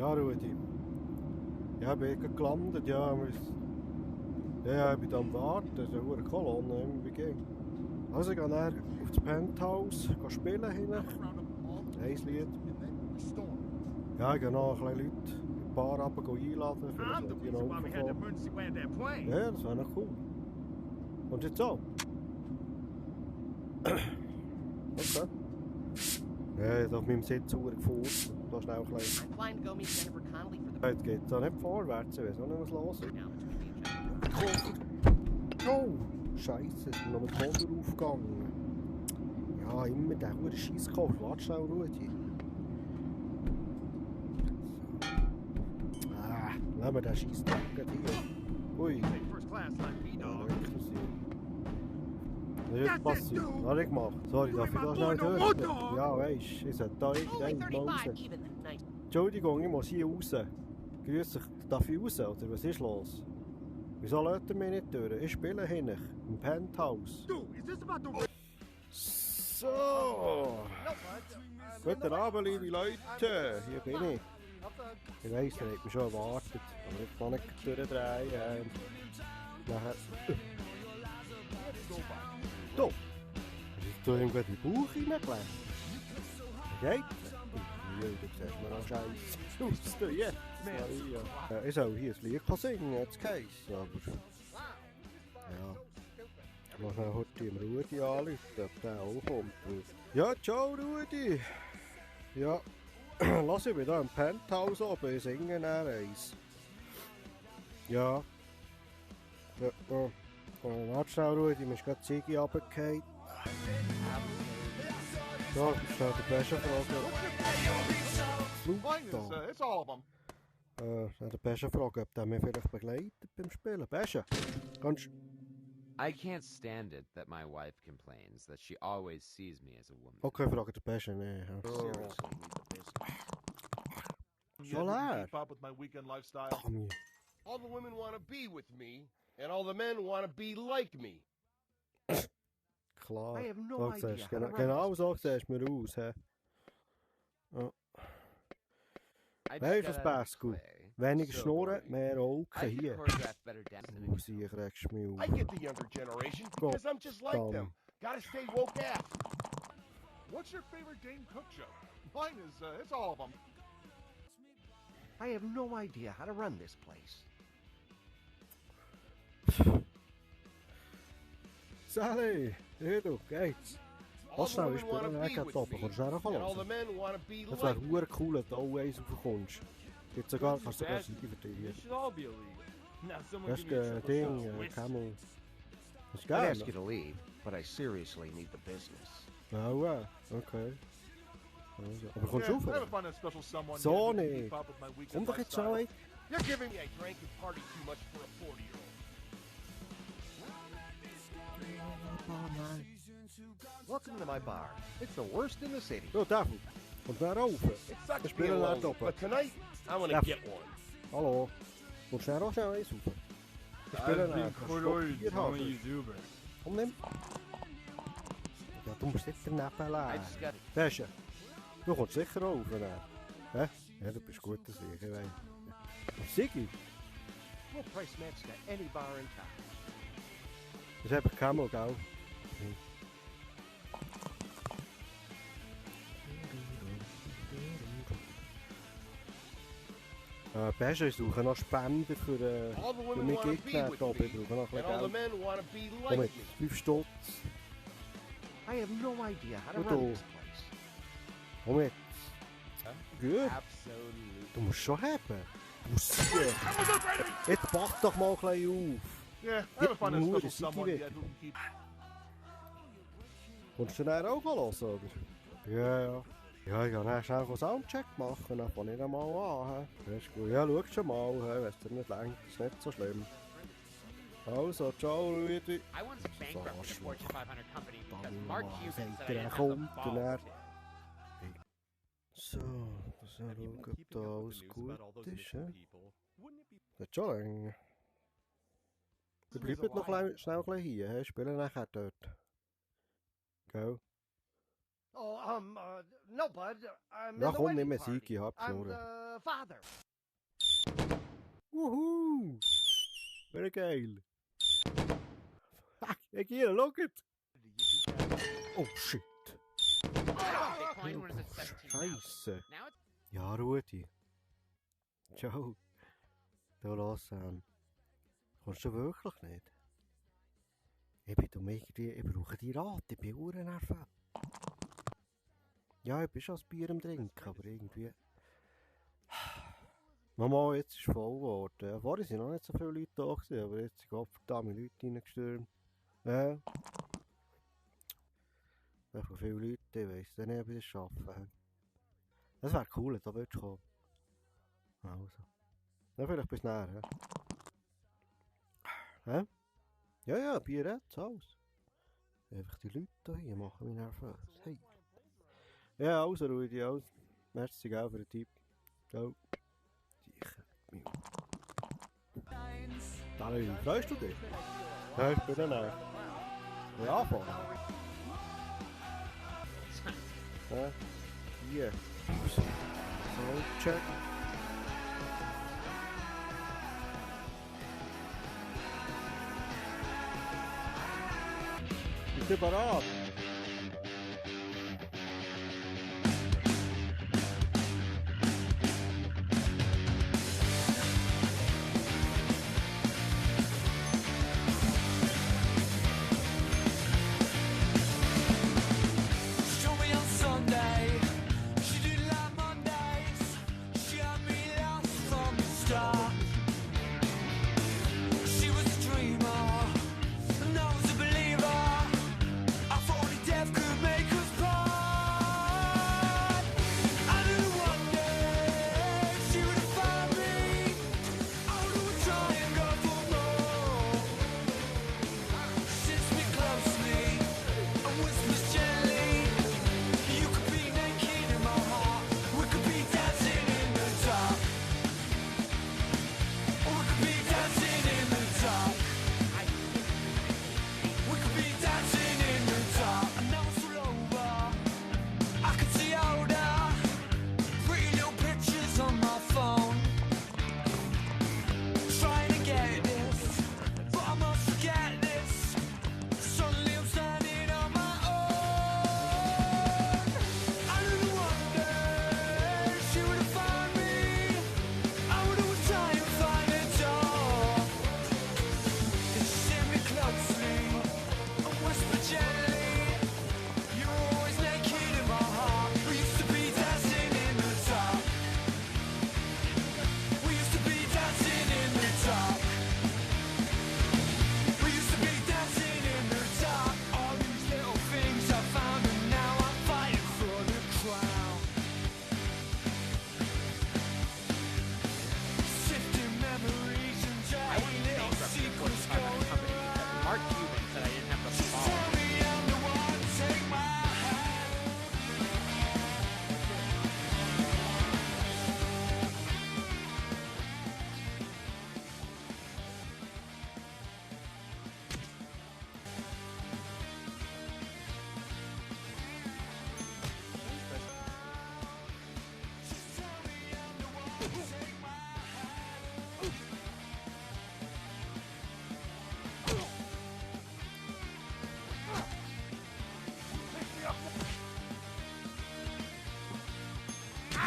Ja, Rudi. Ja, ich bin gerade gelandet, ja. Ja, ich bin da am Warten, da ist eine Kolonne im Beginn. Also ich gehe dann auf das Penthouse, gehe spielen hin. Ein Lied. Ja, ich gehe noch ein bisschen Leute, ein paar runter einladen, vielleicht die noch aufkommen. Ja, das wäre noch cool. Und jetzt auch? Okay. Ja, ich habe auf meinem Sitz gefurzt. Da schnell ein bisschen. Jetzt geht es auch nicht vorwärts, ich weiß auch nicht, was los ist. Oh, Scheiße, ist mir noch mit Konter aufgegangen. Ja, immer der hohe Scheisskopf. Warte schnell, Rudi. Lassen wir den Scheisstag hier. Ui. Ja, nicht passiert. Was habe ich gemacht? Sorry, darf ich da schnell durch? Ja, weisst, ich sollte da irgendwann raus. Entschuldigung, ich muss hier raus. Grüß dich, darf ich raus, oder was ist los? Wieso lässt ihr mich nicht durch? Ich spiele hinten, im Penthouse. So. Guten Abend, liebe Leute. Hier bin ich. Ich weiss, ihr habt mich schon erwartet. Aber ich kann nicht durchdrehen. Nachher... Da! Hast du irgendwo in den Bauch reingelegt? Geht? Ja, du siehst mir noch scheiße aus. Du, jetzt, Maria. Ich soll hier ein Lied singen, jetzt geheißen, aber... Ja. Ich muss noch heute im Rudi anrufen, ob der auch kommt. Ja, ciao Rudi! Ja, lass ich mich da im Penthouse oben, ich singe dann eins. Ja. Warte schnell, Rudi, mir ist gerade die Ziege runtergefallen. Ja, ich stelle die beste Frage. It's all of them. Der Besche fragt, ob der mich vielleicht begleitet beim Spielen. Besche, kannst... I can't stand it that my wife complains that she always sees me as a woman. Okay, fragt der Besche nicht. Seriously, need the business. So leer. Keep up with my weekend lifestyle. Tommy. All the women want to be with me, and all the men want to be like me. Klar. I have no So idea siehst, how to genau run so siehst du mir aus. He? Ja. I Weißt du just was, got out of Pascal? clay. Weniger So schnurren, boring. mehr Augen I could hier. choreograph better dancing than Muss ich regst mich I auf. get the younger generation because I'm just like them. Gotta stay woke ass. What's your favorite Dane Cook show? Mine is, it's all of them. I have no idea how to run this place. Sally, hier du, geht's? All Was the schnell, women ich want bin to ja be gerade with oben. me, Kommst du and schnell all the hören? men want to be Das like wäre me. verdammt cool, wenn du auch eins raufkommst. Kannst sogar Siege für dich. They should all be illegal. Now someone Das give me a ist triple Ding, shot of whiskey. Camel. Das ist I'd geil. ask you to leave, but I seriously need the business. Ja, okay. Also, aber kommst Yeah, du I have rauf? found a special someone So here who can nicht. keep up with my weekend Komm doch jetzt lifestyle. schon. You're giving me I drank and partied too much for a 40-year-old. Welcome to my bar. It's the worst in the city. So, Daffy. Kommst du rauf? It sucks Ich being bin lonely, da oben. but tonight I want to Darf- get one. Hallo. Kommst du auch schnell eins rauf? Ich bin I've da. been corduroyed Hier telling haben. you Zuber. Komm, nimm. Ja, du musst nicht daneben I liegen. just got Besche, du kommst sicher rauf. Hä? Ja, du bist gut, das ich weiß. Sigi, We'll price match to any bar in town. das ist einfach Camel, gell? Besche, ich suche noch Spender für All the für women meine want to be Gegner. with Ich me, brauche noch ein and all the bisschen Geld. men want to be Komm like mit, me. 5 Stutz. I have no idea how to Gut, run du. this place. Komm mit. Gut, absolutely. du musst schon haben. Du musst sicher. Jetzt pack doch mal ein bisschen auf. Yeah, I have found a Nur special die City someone weg. yet who can keep... Kommst du dann auch hören, oder? Ja. Ja, ich kann dann schnell einen Soundcheck machen, dann fange ich dann mal an. Das ist gut. Ja, schau schon mal, wenn es dir nicht lenkt, ist nicht so schlimm. Also, ciao, Rudi. I once bankrupted a Fortune 500 company because Mark Cuban said I Der didn't have the kommt und balls. er... So, das schauen wir, ob da alles gut ist. Das ist schon eng. Wir bleiben noch schnell ein bisschen hier, spielen nachher dort. Gell? Oh, no, bud. I'm Ja, in the komm, nimm wedding mir party. Sigi, hab I'm Schnurren. the father. Wuhu! Wäre geil. Hey, hier, schau it. Oh, shit. Bitcoin was at 17,000. Scheisse. Now it's Ja, Rudi. Ciao. Du, los, kommst du wirklich nicht? Ich bin dumm irgendwie, ich brauche die Rat, ich bin nervös. Ja, ich bin schon das Bier am Trinken, aber irgendwie... Mama, jetzt ist es voll geworden. Ja, vorher waren noch nicht so viele Leute da, gewesen, aber jetzt sind Gottverdammt Leute reingestürmt. Ja. So viele Leute, ich weiss nicht, ob ich das schaffe. Das wäre cool, da würdest du kommen. Also. Ja, vielleicht bis näher, hä? Ja, ja, Bier hat's, alles. Einfach die Leute hier machen mich nervös. Hey. Ja, also Rudi, also. Merci gell für den Tipp. Ciao. Daniel, freust du dich? Ja, ich bin dann ja, anfangen. Ja, hier. Soundcheck. Bist du bereit?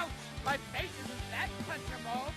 ouch! My face isn't that punchable!